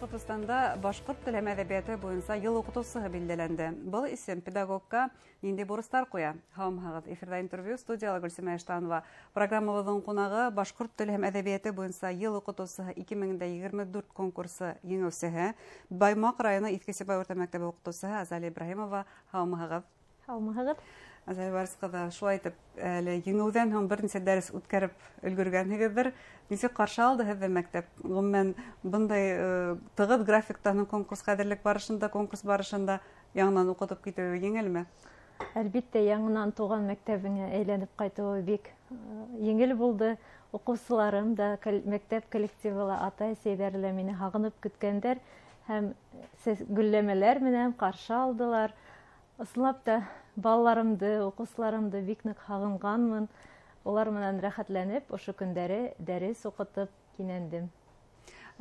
Башҡортостанда башҡорт теле һәм әҙәбиәте буйынса йыл уҡытыусыһы билдәләнде. Был исем педагогка ниндәй бурыстар ҡуя? Һаумыһығыҙ! Эфирҙа интервью, студияла Гөлсимә Иштанова. Программабыҙҙың ҡунағы башҡорт теле һәм әҙәбиәте буйынса йыл уҡытыусыһы 2024 конкурсы еңеүсеһе, Баймаҡ районы Иҫке Сибай урта мәктәбе уҡытыусыһы Азалия Ибраһимова. Һаумыһығыҙ! Һаумыһығыҙ! Азалия Барис ҡыҙы, шулай итеп, әле еңеүҙән һуң бер нисә дәрес үткәреп өлгөргәнһегеҙҙер. Нисек ҡаршы алды һеҙҙе мәктәп? Ғөмүмән, бындай тығыҙ графиктан конкурсҡа әҙерлек барышында, конкурс барышында яңынан уҡытып китеүе еңелме? Әлбиттә, яңынан тыуған мәктәбеңә әйләнеп ҡайтыуы бик еңел булды. Уҡыусыларым да, мәктәп коллективы ла, атай-әсәйҙәре лә мине һағынып көткәндәр һәм гөлләмәләр менән ҡаршы алдылар. Ысынлап та, балаларымды, уҡыусыларымды бик ныҡ һағынғанмын. Улар менән рәхәтләнеп, ошо көндәре дәрес уҡытып кинәндем.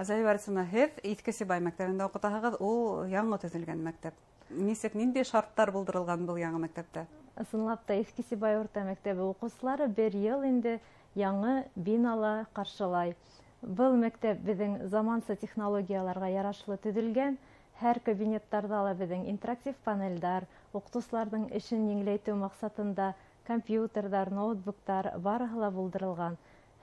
Азалия Барисовна, һеҙ Иҫке Сибай мәктәбендә уҡытаһығыҙ, ул яңы төҙөлгән мәктәп. Нисек, ниндәй шарттар булдырылған был яңы мәктәптә? Ысынлап та, Иҫке Сибай урта мәктәбе уҡыусылары бер йыл инде яңы бинала ҡаршылай. Был мәктәп беҙҙең заманса технологияларға ярашлы төҙөлгән. Һәр кабинеттарҙа ла беҙҙең интерактив панелдар, уҡытыусыларҙың эшен еңеләйтеү маҡсатында компьютерҙар, ноутбуктар барыһы ла булдырылған.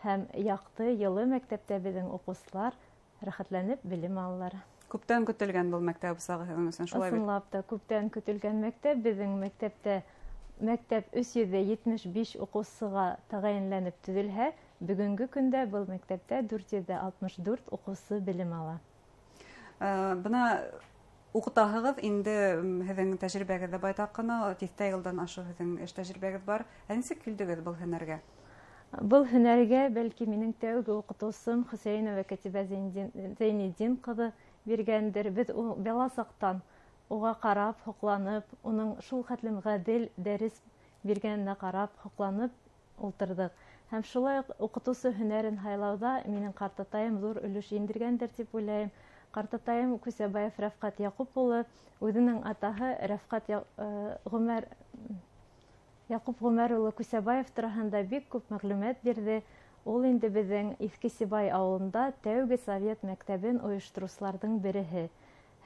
Һәм яҡты, йылы мәктәптә беҙҙең уҡыусылар рәхәтләнеп белем алалар. Күптән көтөлгән был мәктәп усағы һеҙҙең өсөн, шулай бит? Ысынлап та, күптән көтөлгән мәктәп. Беҙҙең мәктәптә мәктәп 375 уҡыусыға тәғәйенләнеп төҙөлһә, бөгөнгө көндә был мәктәптә 464 уҡыусы белем ала. Бына уҡытаһығыҙ инде, һеҙҙең тәжрибәгеҙ дә байтаҡ ҡына, тиҫтә йылдан ашыу һеҙҙең эш тәжрибәгеҙ бар. Ә нисек килдегеҙ был һөнәргә? Был һөнәргә бәлки минең тәүге уҡытыусым Хөсәйенова Кәтибә Зәйнетдин ҡыҙы биргәндер. Беҙ бала саҡтан уға ҡарап, һоҡланып, уның шул хәтлем ғәҙел дәрес биргәненә ҡарап, һоҡланып ултырҙыҡ. Һәм шулай уҡ уҡытыусы һөнәрен һайлауҙа минең ҡартатайым ҙур өлөш индергәндер тип уйлайым. Ҡартатайым Күсәбаев Рәфҡәт Яҡуп улы, үҙенең атаһы Рәфҡәт Ғүмәр, Яҡуп Ғүмәр улы Күсәбаев тураһында бик күп мәғлүмәт бирҙе. Ул инде беҙҙең Иҫке Сибай ауылында тәүге совет мәктәбен ойоштороусыларҙың береһе.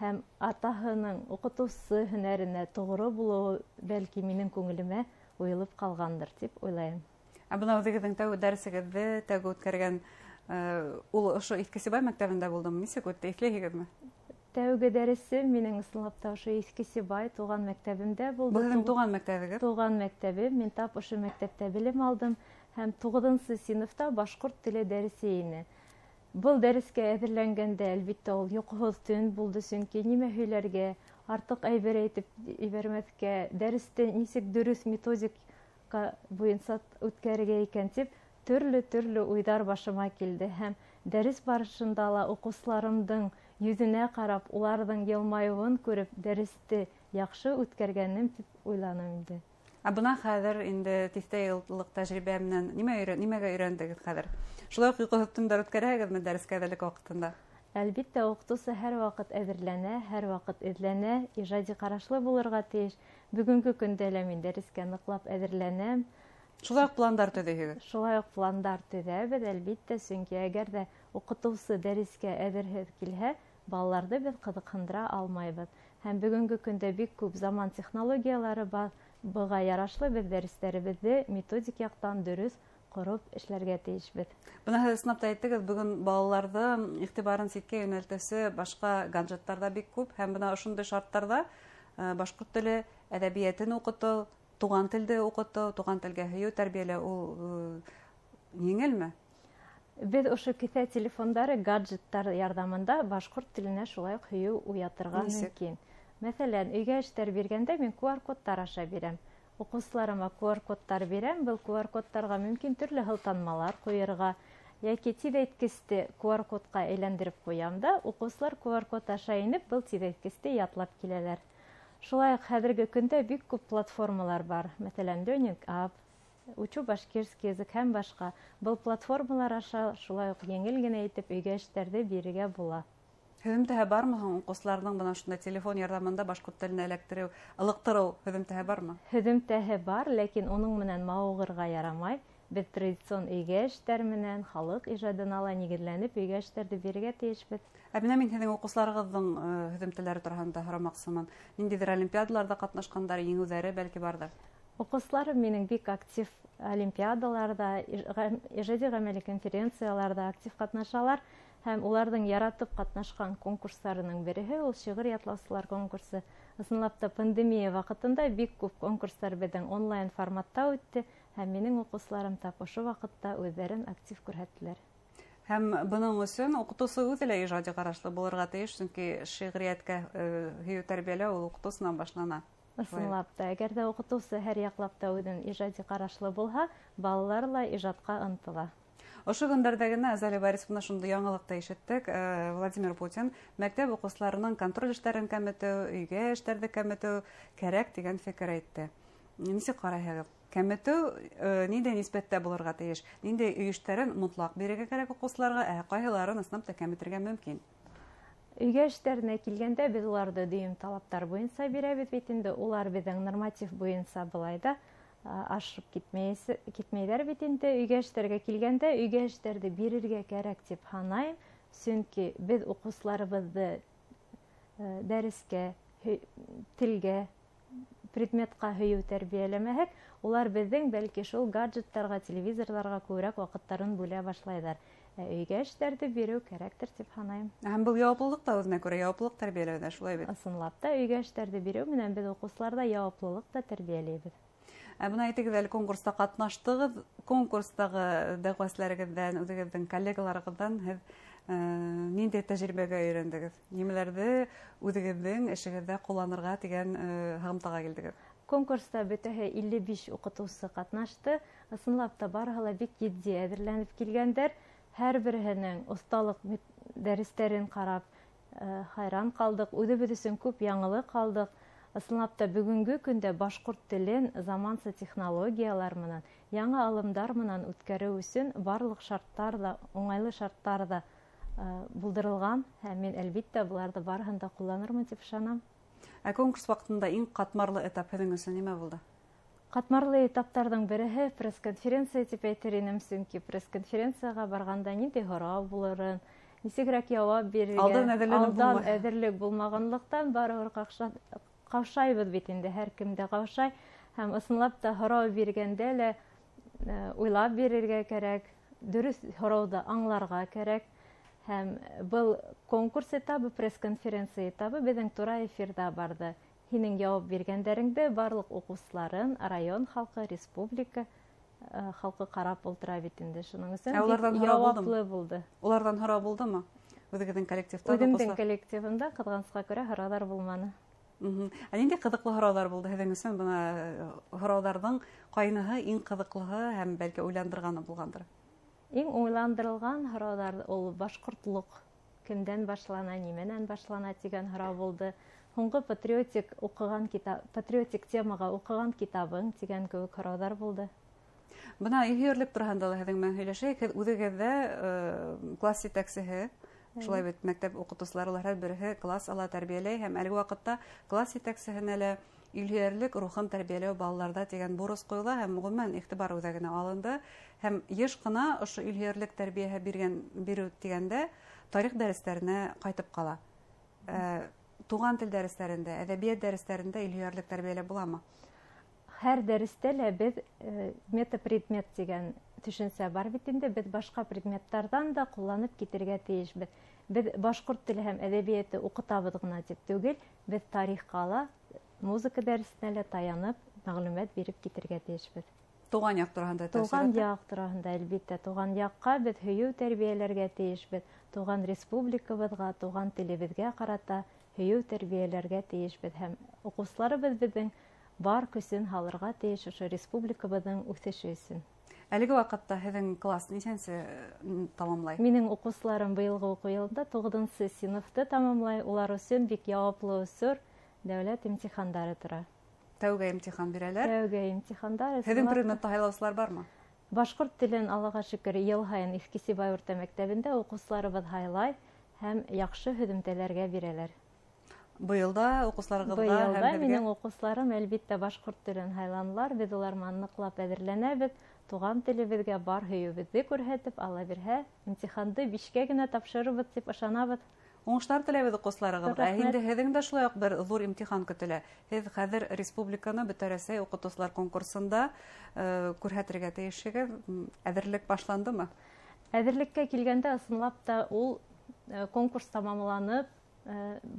Һәм атаһының уҡытыусы һөнәренә тоғро булыуы бәлки минең күңелемә уйылып ҡалғандыр тип уйлайым. Ә бына үҙегеҙҙең тәүге дәресегеҙҙе, тәүге үткәргән, ул ошо Иҫке Сибай мәктәбендә булдымы? Нисек үтте, иҫләйһегеҙме? Тәүге дәресем минең ысынлап та ошо Иҫке Сибай тыуған мәктәбемдә булды. Был һеҙҙең тыуған мәктәбегеҙ? Тыуған мәктәбем. Мин тап ошо мәктәптә белем алдым һәм туғыҙынсы синыфта башҡорт теле дәресе ине. Был дәрескә әҙерләнгәндә, әлбиттә, ул йоҡоһоҙ төн булды, сөнки нимә һөйләргә, артыҡ әйбер әйтеп ебәрмәҫкә, дәресте нисек дөрөҫ методика буйынса үткәрергә икән тип төрлө-төрлө уйҙар башыма килде. Һәм дәрес барышында ла уҡыусыларымдың йөҙөнә ҡарап, уларҙың йылмайыуын күреп, дәресте яҡшы үткәргәнем тип уйланым инде. Ә бына хәҙер инде тиҫтә йыллыҡ тәжрибә менән нимәгә өйрәндегеҙ хәҙер? Шулай уҡ йоҡоһоҙ төндәр үткәрәһегеҙме дәрескә әҙерлек ваҡытында? Әлбиттә, уҡытыусы һәр ваҡыт әҙерләнә, һәр ваҡыт эҙләнә, ижади ҡарашлы булырға тейеш. Бөгөнгө көндә лә мин дәрескә ныҡлап әҙерләнәм. Шулай уҡ пландар төҙөйһөгөҙ? Шулай уҡ пландар төҙәбеҙ, әлбиттә, сөнки әгәр ҙә уҡытыусы дәрескә әҙерһеҙ килһә, балаларҙы беҙ ҡыҙыҡһындыра алмайбыҙ. Һәм бөгөнгө көндә бик күп заман технологиялары бар. Быға ярашлы беҙ дәрестәребеҙҙе методик яҡтан дөрөҫ ҡороп эшләргә тейешбеҙ. Бына һеҙ ысынлап та әйттегеҙ, бөгөн балаларҙың иғтибарын ситкә йүнәлтеүсе башҡа гаджеттар ҙа бик күп. Һәм бына ошондай шарттарҙа башҡорт теле әҙәбиәтен уҡытыу, туған телде уҡытыу, туған телгә һөйөү тәрбиәләү ул еңелме? Беҙ ошо кеҫә телефондары, гаджеттар ярҙамында башҡорт теленә шулай уҡ һөйөү уятырға Нисек? мөмкин. Мәҫәлән, өйгә эштәр биргәндә мин ку ар кодтар аша бирәм. Уҡыусыларыма ку ар кодтар бирәм. Был ку ар кодтарға мөмкин төрлө һылтанмалар ҡуйырға йәки тиҙәйткесте ку ар кодҡа әйләндереп ҡуям да, уҡыусылар ку ар код аша инеп, был тиҙәйткесте ятлап киләләр. Шулай уҡ хәҙерге көндә бик күп платформалар бар. Мәҫәлән, Learning App, Учу башкирский язык һәм башҡа. Был платформалар аша шулай уҡ еңел генә итеп өйгә эштәрҙе бирергә була. Һөҙөмтәһе бармы һуң уҡыусыларҙың бына ошондай телефон ярҙамында башҡорт теленә эләктереү, ылыҡтырыу һөҙөмтәһе бармы? Һөҙөмтәһе бар, ләкин уның менән мауығырға ярамай. Беҙ традицион өйгә эштәр менән халыҡ ижадына ла нигеҙләнеп өйгә эштәрҙе бирергә тейешбеҙ. Ә бына мин һеҙҙең уҡыусыларығыҙҙың һөҙөмтәләре тураһында һорамаҡсымын. Ниндәйҙер олимпиадаларҙа ҡатнашҡандар, еңеүҙәре бәлки барҙыр? Уҡыусыларым минең бик актив олимпиадаларҙа, ижади ғәмәли конференцияларҙа актив ҡатнашалар һәм уларҙың яратып ҡатнашҡан конкурстарының береһе ул шиғыр ятлаусылар конкурсы. Ысынлап та пандемия ваҡытында бик күп конкурстар беҙҙең онлайн форматта үтте һәм минең уҡыусыларым тап ошо ваҡытта үҙҙәрен актив күрһәттеләр. Һәм бының өсөн уҡытыусы үҙе лә ижади ҡарашлы булырға тейеш, сөнки шиғриәткә һөйөү тәрбиәләү ул уҡытыусынан башлана. Ысынлап та, әгәр ҙә уҡытыусы һәр яҡлап та үҙен ижади ҡарашлы булһа, балалар ла ижадҡа ынтыла. Ошо көндәрҙә генә Азалия Борисовна шундай яңылыҡ та ишеттек. Владимир Путин мәктәп уҡыусыларының контроль эштәрен кәметеү, өйгә эштәрҙе кәметеү кәрәк тигән фекер әйтте. Нисек ҡарайһығыҙ? Кәметеү ниндәй нисбәттә булырға тейеш? Ниндәй өй эштәрен мотлаҡ бирергә кәрәк уҡыусыларға, ә ҡайһыларын ысынлап та кәметергә мөмкин? Өйгә эштәренә килгәндә беҙ уларҙы дөйөм талаптар буйынса бирәбеҙ бит инде. Улар беҙҙең норматив буйынса былай да ашып китмәйҙәр бит инде. Өйгә эштәргә килгәндә өйгә эштәрҙе бирергә кәрәк тип һанайым, сөнки беҙ уҡыусыларыбыҙҙы дәрескә, телгә, предметҡа һөйөү тәрбиәләмәһәк, улар беҙҙең бәлки шул гаджеттарға, телевизорҙарға күберәк ваҡыттарын бүлә башлайҙар. Өйгә эштәрҙе биреү кәрәктер тип һанайым. Һәм был яуаплылыҡ та үҙенә күрә яуаплылыҡ тәрбиәләү ҙә, шулай бит? Ысынлап та өйгә эштәрҙе биреү менән беҙ уҡыусыларҙа яуаплылыҡ та тәрбиәләйбеҙ. Ә бына әйтегеҙ әле, конкурста ҡатнаштығыҙ, конкурстағы дәғүәселәрегеҙҙән, үҙегеҙҙең коллегаларығыҙҙан һеҙ ниндәй тәжрибәгә өйрәндегеҙ? Нимәләрҙе үҙегеҙҙең эшегеҙҙә ҡулланырға тигән һығымтаға килдегеҙ? Конкурста бөтәһе 55 уҡытыусы ҡатнашты. Ысынлап та барыһы ла бик етди әҙерләнеп килгәндәр. Һәр береһенең оҫталыҡ дәрестәрен ҡарап хайран ҡалдыҡ, үҙебеҙ өсөн күп яңылыҡ алдыҡ. Ысынлап та бөгөнгө көндә башҡорт телен заманса технологиялар менән, яңы алымдар менән үткәреү өсөн барлыҡ шарттар ҙа, уңайлы шарттар ҙа булдырылған. Һәм мин әлбиттә быларҙы барыһын да ҡулланырмын тип ышанам. Ә конкурс ваҡытында иң ҡатмарлы этап һеҙҙең өсөн нимә булды? Ҡатмарлы этаптарҙың береһе пресс-конференция тип әйтер инем, сөнки пресс-конференцияға барғанда ниндәй һорау булырын, нисегерәк яуап бирергә, алдан әҙерлек булмағанлыҡтан барыбер ҡаушайбыҙ бит инде, һәр кем дә ҡаушай. Һәм ысынлап та һорау биргәндә лә уйлап бирергә кәрәк, дөрөҫ һорауҙы аңларға кәрәк. Һәм был конкурс этабы, пресс-конференция этабы беҙҙең тура эфирҙа барҙы. Һинең яуап биргәндәреңде барлыҡ уҡыусыларын, район халҡы, республика халҡы ҡарап ултыра бит инде. Шуның өсөн яуаплы булды. Уларҙан һорау булдымы? Үҙегеҙҙең коллективта? Үҙемдең коллективымда ҡыҙғанысҡа күрә һорауҙар булманы. Ә ниндәй ҡыҙыҡлы һорауҙар булды һеҙҙең өсөн? Бына һорауҙарҙың ҡайныһы иң ҡыҙыҡлыһы һәм бәлки уйландырғаны булғандыр? Иң уйландырылған һорауҙар ул башҡортлоҡ кемдән башлана, нимәнән башлана тигән һорау булды. Һуңғы патриотик уҡыған китап, патриотик темаға уҡыған китабың тигән кеүек һорауҙар булды. Бына илһөйәрлек тураһында ла һеҙҙең менән һөйләшәйек. Һеҙ үҙегеҙ ҙә класс етәксеһе, шулай бит, мәктәп уҡытыусылары улар һәр береһе класс ала, тәрбиәләй һәм әлеге ваҡытта класс етәксеһенә лә илһөйәрлек рухын тәрбиәләү балаларҙа тигән бурыс ҡуйыла һәм ғөмүмән иғтибар үҙәгенә алынды. Һәм йыш ҡына ошо илһөйәрлек тәрбиәһе биреү тигәндә тарих дәрестәренә ҡайтып ҡала. Туған тел дәрестәрендә, әҙәбиәт дәрестәрендә илһөйәрлек тәрбиәләп буламы? Һәр дәрестә лә беҙ метапредмет тигән төшөнсә бар бит инде, беҙ башҡа предметтарҙан да ҡулланып китергә тейешбеҙ. Беҙ башҡорт теле һәм әҙәбиәте уҡытабыҙ ғына тип түгел, беҙ тарихҡа ла, музыка дәресенә лә таянып мәғлүмәт биреп китергә тейешбеҙ. Туған яҡ тураһында Туған яҡ тураһында, әлбиттә, туған яҡҡа беҙ һөйөү тәрбиәләргә тейешбеҙ, туған республикабыҙға, туған телебеҙгә ҡарата һөйөү тәрбиәләргә тейешбеҙ һәм уҡыусыларыбыҙ беҙҙең бар көсөн һалырға тейеш ошо республикабыҙҙың үҫеше өсөн. Әлеге ваҡытта һеҙҙең класс нисәнсе тамамлай? Минең уҡыусыларым быйылғы уҡыу йылында 9-нсы синыфты тамамлай. Улар өсөн бик яуаплы осор дәүләт имтихандары тора. Тәүгә имтихан бирәләр? Тәүгә имтихандар. Һеҙҙең предметты һайлаусылар бармы? Башҡорт телен, Аллаға шөкөр, йыл һайын Иҫке Сибай урта мәктәбендә уҡыусыларыбыҙ һайлай һәм яҡшы һөҙөмтәләргә бирәләр. Быйыл да уҡыусыларығыҙға Быйыл һәм да һеҙгә? минең уҡыусыларым әлбиттә башҡорт телен һайланылар. Беҙ улар менән ныҡлап әҙерләнәбеҙ. Туған телебеҙгә бар һөйөүебеҙҙе күрһәтеп, Алла бирһә, имтиханды 5-кә генә тапшырырбыҙ тип ышанабыҙ. Уңыштар теләйбеҙ уҡыусыларығыҙға. Ә инде һеҙҙең дә шулай уҡ бер ҙур имтихан көтөлә. Һеҙ хәҙер республиканы Бөтә Рәсәй уҡытыусылар конкурсында күрһәтергә тейешһегеҙ. Әҙерлек башландымы? Әҙерлеккә килгәндә, ысынлап та ул конкурс тамамланып,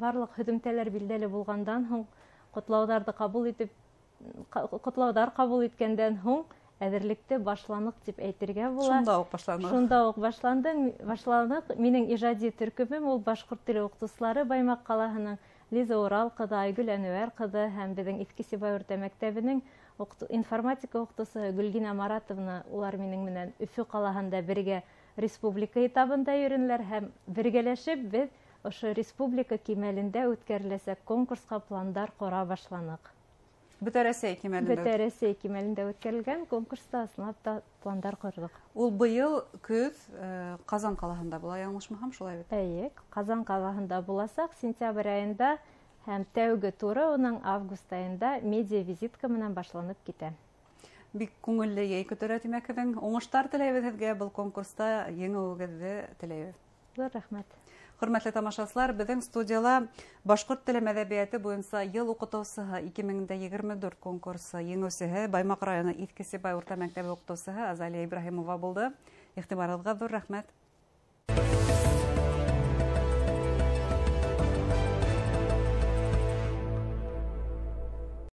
барлыҡ һөҙөмтәләр билдәле булғандан һуң, ҡотлауҙар ҡабул иткәндән һуң әҙерлекте башланыҡ тип әйтергә була. Шунда уҡ башланыҡ. Шунда уҡ башланыҡ. Минең ижади төркөмөм ул башҡорт теле уҡытыусылары Баймаҡ ҡалаһының Лиза Урал ҡыҙы, Айгөл Әнүәр ҡыҙы һәм беҙҙең Иҫке Сибай урта мәктәбенең информатика уҡытыусыһы Гөлгинә Маратовна, улар минең менән Өфө ҡалаһында бергә республика этабында йөрөнөләр һәм бергәләшеп беҙ ошо республика кимәлендә үткәреләсәк конкурсҡа пландар ҡора башланыҡ. Бөтә Рәсәй кимәлендә. Бөтә Рәсәй кимәлендә үткәрелгән конкурста ысынлап та пландар ҡорҙоҡ. Ул быйыл көҙ Ҡазан ҡалаһында була, яңылышмаһам, шулай бит? Эйе, Ҡазан ҡалаһында буласаҡ сентябрь айында һәм тәүге туры уның август айында медиа визитка менән башланып китә. Бик күңелле йәй көтөрә, тимәк, һеҙҙең. Уңыштар теләйбеҙ һеҙгә, был конкурста еңеүегеҙҙе теләйбеҙ. Ҙур рәхмәт. Хөрмәтле тамашасылар, беҙҙең студияла башҡорт теле мәҙәниәте буйынса йыл уҡытыусыһы 2024 конкурсы еңеүсеһе Баймаҡ районы Иҫке Сибай урта мәктәбе уҡытыусыһы Азалия Ибраһимова булды. Иғтибарығыҙға ҙур рәхмәт.